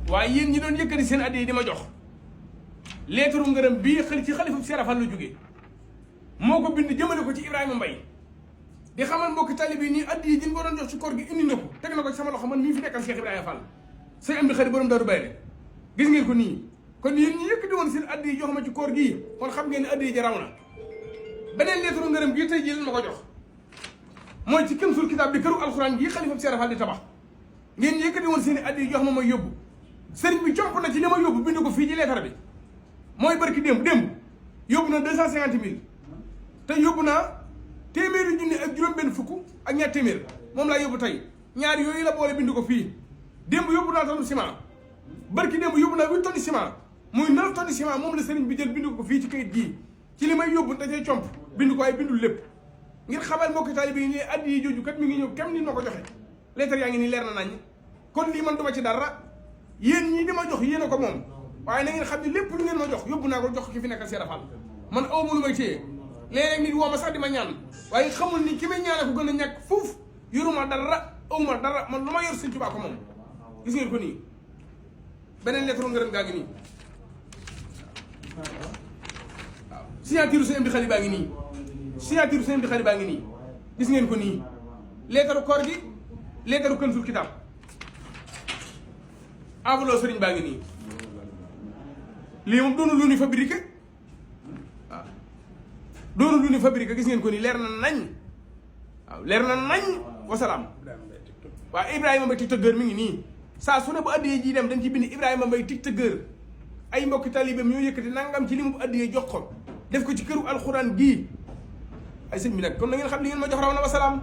waaye yéen ñi doon yëkkati seen addiya di ma jox leetaru ngërëm bii ci xalifa Serafal la jógee moo ko bind jëmale ko ci Ibrahima Mbaye di xamal mbokki talib yi nii addiya ji ñu ko doon jox ci koor gi indi na ko teg na ko ci sama loxo man mii fi nekkal Cheikh Ibrahima Fall sëñ am di xarit borom Daaru Bayre gis ngeen ko nii kon yéen ñi yëkkati woon seen addiya jox ma ci koor gii kon xam ngeen ne addiya ji raw na beneen leetaru ngërëm bii tey jii lan ma ko jox mooy ci Kanzul Kitab di këru alxuraan gii xalifa Serafal di tabax ngeen yëkkati woon seen i addiya jox ma may yóbbu sëriñ bi comp na ci li ma yóbbu bind ko fii ci leetar bi mooy barki démb yóbbu na 250 000 te yóbbu naa téeméeri junni ak juróom-benn fukk ak ñaar téeméer moom laa yóbbu tey ñaar yooyu la boole bind ko fii démb yóbbu naa tonne ciment barki démb yóbbu naa 8 tonnes ciment muy 9 tonnes ciment moom la sëriñ bi jël bind ko fii ci kayit gii ci li may yóbbu dajee comp bind ko ay bindul lépp ngir xamal mbokki taalibe yi ne addi yi jooju kat mi ngi ñëw kem ni ma ko joxe leetar yaa ngi nii leer na nañ kon lii man duma ci dara yéen ñii di ma jox yéen a ko moom waaye na ngeen xam ne lépp lu ngeen ma jox yóbbu naa ko jox ki fi nekkal Serafal man aw ma lu may téye léeg-léeg nit woo ma sax di ma ñaan waaye xamul ni ki may ñaane ko gën a ñàkk fuuf yoruma dara awma dara man lu ma yor Sëñ Tuubaa ko moom gis ngeen ko nii beneen lettre ngërëm gaa ngi nii waaw signature Sëñ Amdi Xadi baa ngi nii signature Sëñ Amdi Xadi baa ngi nii gis ngeen ko nii lettre koor gi lettre Kanzul Kitab enveloppe sëriñ baa ngi nii lii moom doonu lu ni fabriqué waaw doonu lu ni fabriqué gis ngeen ko nii leer na nañ waaw leer na nañ wasalaam waaw Ibrahima Mbaye tiktokeur mi ngi nii saa su ne bu addiyee ji dem dañ ci bind Ibrahima Mbaye tiktokeur ay mbokki talibam ñoo yëkkati nangam ci li mu addiyee jox ko def ko ci këru alxuraan gii ay sëñ bi nag kon na ngeen xam li ngeen ma jox raw na wasalaam